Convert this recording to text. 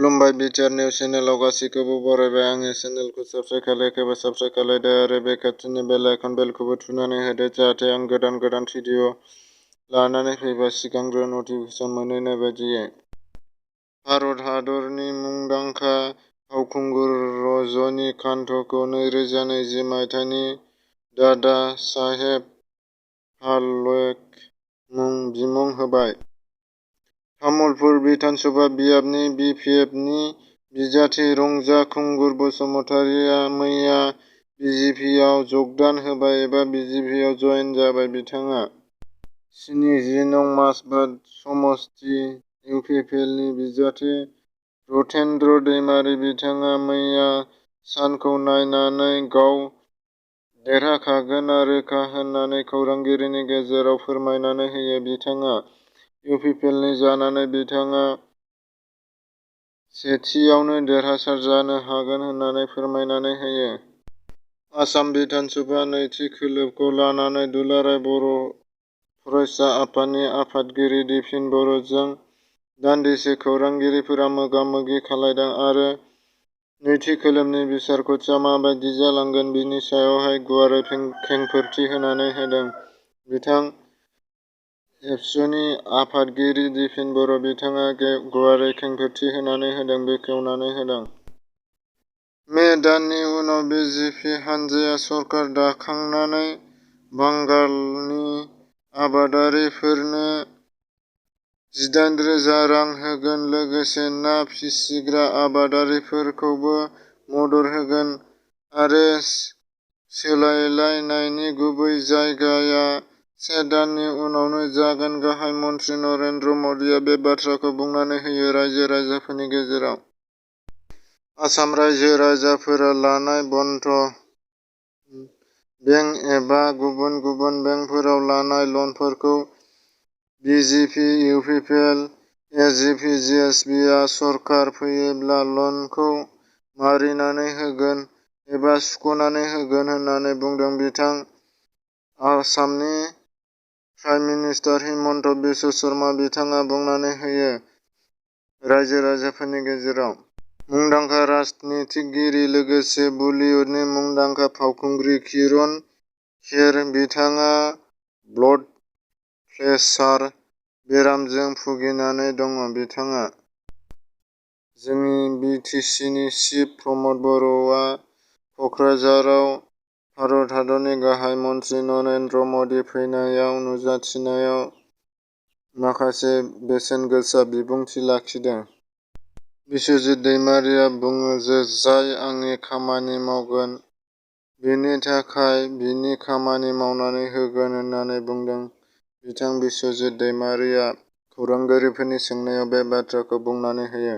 खुलुमबाय BTR news चेनेलाव गासैखौबो बरायबाय। आंनि चेनेलखौ साबस्क्राइब खालायाखैबा साबस्क्राइब खालायदो आरो बे खाथिनि बेल आइकन बेलखौबो थुनानै होदो जाहाथे आं गोदान भिडिअ लानानै फैबा सिगांग्रो नटिफिकेसन मोनहैनाय बायदियै। भारत हादरनि मुंदांखा फावखुंगुर रजनीकान्तखौ 2020 मायथाइनि दादा साहेब फाल्के बिमुं होबाय। तामुलपुर बिधानसभा बियाबनि बिपिएफनि बिजाथि रंजा खुंगुर बसुमतारीआ मैया बिजेपिआव जगदान होबाय एबा बिजेपिआव जयेन जाबाय। बिथाङा 70 नं माजबाद समस्ति इउपिपिएलनि बिजाथि रतेन्द्र दैमारी। बिथाङा मैया सानखौ नायनानै गाव देरहाखागोना रोखा होननानै खौरांगिरिनि गेजेराव फोरमायनानै होयो। बिथाङा इउपिपिएलनि जानानै बिथाङा सेथियावनो देरहासार जानो हागोन होननानै फोरमायनानै होयो। आसाम बिधानसभा नैथि खोलोबखौ लानानै दुलाराय बर' फरायसा आफादनि आफादगिरि दिफेन बर'जों दान्दिसे खौरांगिरिफोरा मोगा-मोगि खालायदों आरो नैथि खोलोबनि बिसायख'थिया माबायदि जालांगोन बिनि सायावहाय गुवारै खेंफोरथि होनानै होदों। बिथां एबसुनि आफादगिरि दिफेन बर'। बिथाङा गुवारै खेंफोरथि होनानै होदों, बेखेवनानै होदों। मे दाननि उनाव बिजेपि हानजाया सरकार दाखांनानै बांगालनि आबादारिफोरनो 18,000 रां होगोन, लोगोसे ना फिसिग्रा आबादारिफोरखौबो मदद होगोन आरो सोलायलायनायनि गुबै जागाया 1 दाननि उनावनो जागोन। गाहाय मन्थ्रि नरेन्द्र मदिआ बे बाथ्राखौ बुंनानै होयो। रायजो-राजाफोरनि गेजेराव आसाम रायजो-राजाफोरा लानाय बन्ध बेंक एबा गुबुन गुबुन बेंकफोराव लानाय लनफोरखौ बिजेपि, इउपिपिएल, एसजिपि, जेएसपिआ सरकार फैयोब्ला लनखौ मारिनानै होगोन एबा सुख'नानै होगोन होननानै बुंदों। बिथां आसामनि प्राइम मिनिस्टार हिमन्त बिश्व शर्मा बिथाङा बुंनानै होयो। रायजो-राजाफोरनि गेजेराव मुंदांखा राजनितिगिरि लोगोसे बलिउडनि मुंदांखा फावखुंग्रि किरण खेर बिथाङा ब्लड प्रेसार बेरामजों भुगिनानै दङ। बिथाङा जोंनि बिटिसिनि चिफ प्रमद बर'आ क'क्राझाराव भारत हादरनि गाहाय मन्थ्रि नरेन्द्र मदि फैनायाव नुजाथिनायाव माखासे बेसेनगोसा बिबुंथि लाखिदों। बिस्वजित दैमारीआ बुङो जे जाय आंनि खामानि मावगोन बिनि थाखाय बिनि खामानि मावनानै होगोन होननानै बुंदों। बिथां बिस्वजित दैमारीआ खौरांगिरिफोरनि सोंनायाव बे बाथ्राखौ बुंनानै होयो।